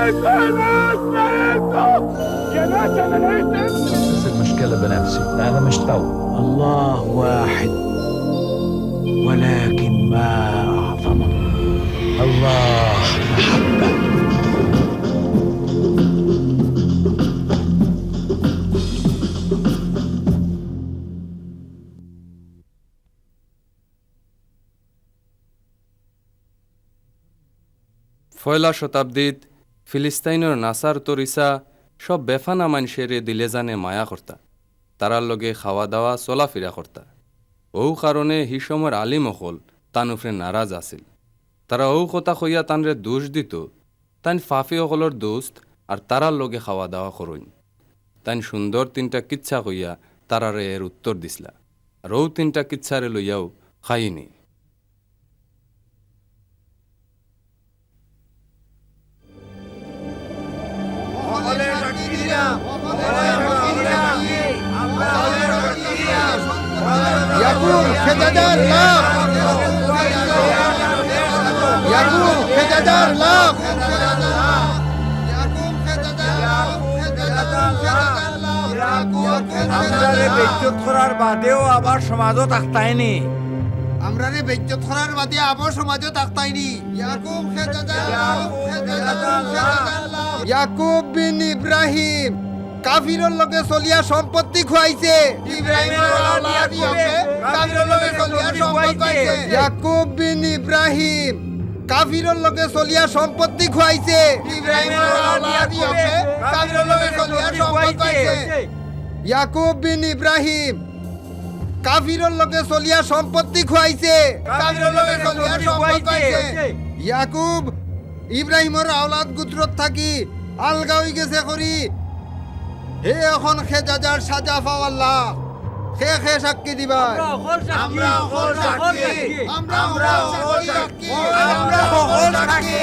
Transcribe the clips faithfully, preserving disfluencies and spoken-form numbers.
بس المشكلة بنفسي، أنا مش قوي. الله واحد، ولكن ما أعظمه. الله محبة. পয়লা শতাব্দীত ফিলিস্তাইনর নাসার তরিসা সব বেফানা মানষেরে দিলে জানে মায়া করতা। তারার লগে খাওয়া দাওয়া চলাফিরা করতা। অউ কারণে হি সময়র আলিম অকল তান উপরে নারাজ আছিল। তারা অউ কথা কইয়া তানরে দোষ দিত, তাইন পাপী অকলর দোস্ত আর তারার লগে খাওয়া দাওয়া করইন। তাইন সুন্দর তিনটা কিচ্ছা কইয়া তারারে এর উত্তর দিছলা। আর অউ তিনটা কিচ্ছারে লইয়াউ কাহিনী। ইয়াকুব খেজাজার লাশ। ইয়াকুব খেজাজার লাশ। আমরারে বেইজ্জত করার বাদেও আবার সমাজো থাকতায়নি। আমরারে বেইজ্জত করার বাদে আবার সমাজো থাকতায়নি। ইয়াকুব খেজাজার লাশ। ইয়াকুব বিন ইব্রাহিম কাফিরর লগে চলিয়া সম্পত্তি খুয়াইছে। ইব্রাহিমর আওলাদ ইয়াকুবে কাফিরর লগে চলিয়া সম্পদ খুয়াইছে। ইয়াকুব বিন ইব্রাহিম কাফিরর লগে চলিয়া সম্পত্তি খুয়াইছে। ইব্রাহিমর আওলাদ ইয়াকুবে কাফিরর লগে চলিয়া সম্পদ খুয়াইছে। ইয়াকুব বিন ইব্রাহিম কাফিরর লগে চলিয়া সম্পত্তি খুয়াইছে। কাফিরর লগে চলিয়া সম্পদ খুয়াইছে। ইয়াকুব ইব্রাহিমর আওলাদ গুত্রত থাকি আলগা অইগেছে করি। হে অখন খেজাজার সাজা পাওয়াল্লা। কে কে সাক্ষী দিবা? আমরা অকল সাক্ষী। আমরা অকল সাক্ষী। আমরা অকল সাক্ষী। আমরা অকল সাক্ষী।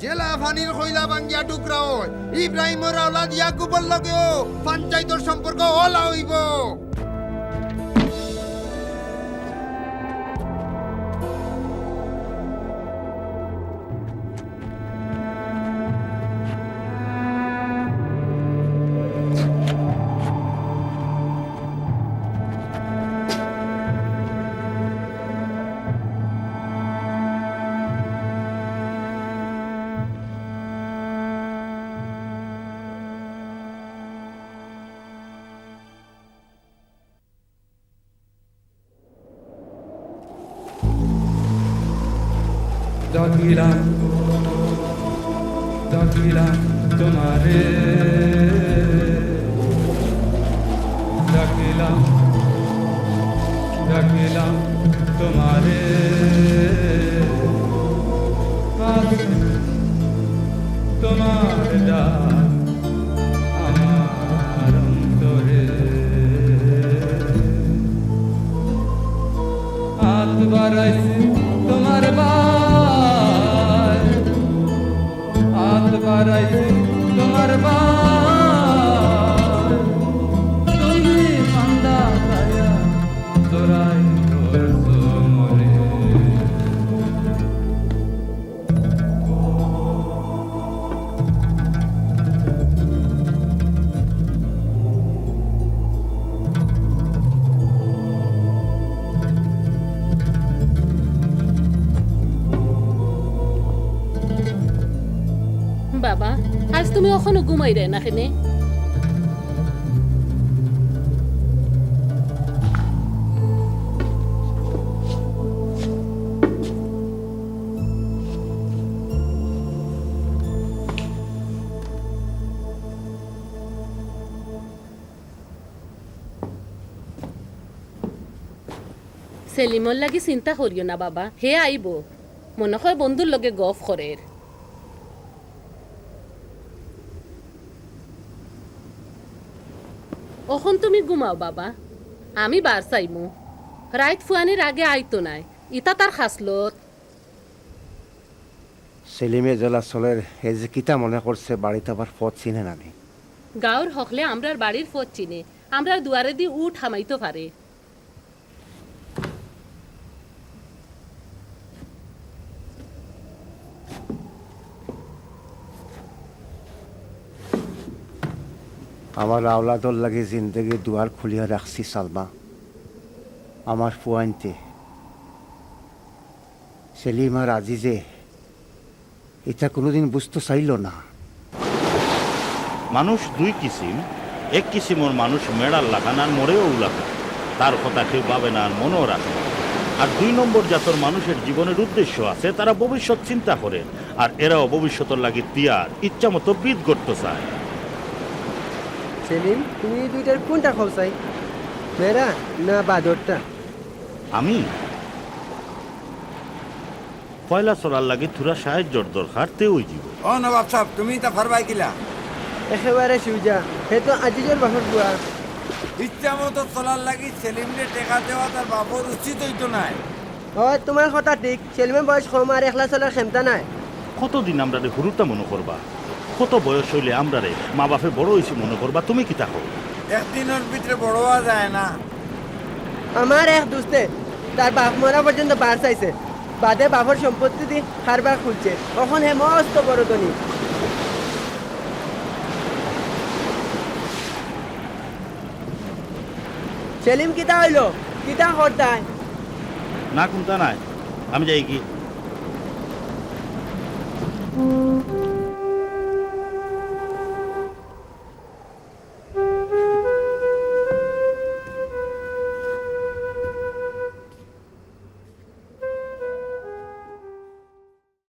যেলা পানির কইলা ভাঙ্গিয়া টুকরা অয়, ইব্রাহিমর আওলাদ ইয়াকুবর লগেও পঞ্চাইতর সম্পর্ক অলা অইবো। ডাকিলাম, ডাকিলাম তোমারে, ডাকিলাম, ডাকিলাম তোমারে। আজ তোমার ডাক আমার অন্তরে। আত বাড়াইছি তোমার বায়, আত বাড়াইছি তোমার বায়। তুমি কান্দা কায়া জড়াই ধরছো মরে। বাবা, আজ তুমি অখনো ঘুমাইরায় না কেনে? সেলিমর লাগি চিন্তা করিও না বাবা, হে আইবো। মনো কয় বন্ধুর লগে গফ করের। অখন তুমি ঘুমাও বাবা, আমি বার চাইমু। রাইত ফুয়ানির আগে আইতো নায়, ইতা তার খাসলত। সেলিমে যেলা চলের, হে যে কিতা মনে করছে, বাড়িত আবার পথ চিনে না নি। গাঁওর হকলে আমরার বাড়ির পথ চিনে, আমরার দুয়ারেদি উট হামাইতো পারে। আমার আওলাদর লাগি জিন্দেগির দুয়ার খুলিয়া রাখছি সালমা। আমার ফুয়াইন্তে সেলিম আর আজিজে ইতা কুনুদিন বুঝতো চাইলো না। মানুষ দুই কিসিম, এক কিসিমর মানুষ মেড়ার লাখান আর মরেও লাখান। তার কথা কেউ ভাবে না আর মনেও রাখে না। আর দুই নম্বর জাতর মানুষের জীবনের উদ্দেশ্য আছে, তারা ভবিষ্যৎ চিন্তা করে, আর এরাও ভবিষ্যতর লাগি তিয়ার, ইচ্ছা মতো বিদ করতে চায়। সেলিম, তুমি এই দুইটার কোনটা কও চাই? মেড়া না বাদরটা? আমি পয়লা চলার লাগি থুড়া সাহায্যর দরকার, তে অইযিবো। ও নবাব সাব, তুমি ইতা পারবায় কিলা? একেবারে সুজা, হে তো আজিজর বাপর ফুয়া। ইচ্ছা মতো চলার লাগি সেলিমরে টেকা দেওয়া তার বাপর উচিত অইতো নায়। ও, তোমার কথা ঠিক, সেলিমর বয়স কম আর একলা চলার ক্ষমতা নাই। কতদিন আমরারে হুরুতা মনো করবা? কত বয়স অইলে আমরারে মা বাপে বড় অইছি মনো করবা? তুমি কিতা কও? একদিনর ভিতরে বড় অওয়া যায় না। আমার এক দুস্তে তার বাপ মরা পর্যন্ত বার চাইছে, বাদে বাপর সম্পত্তি দি কারবার খুলছে, অখন হে মস্ত বড় ধনী। সেলিম, কিতা অইলো? কিতা করতায়? না, কুন্তা নাই, আমি যাইগি।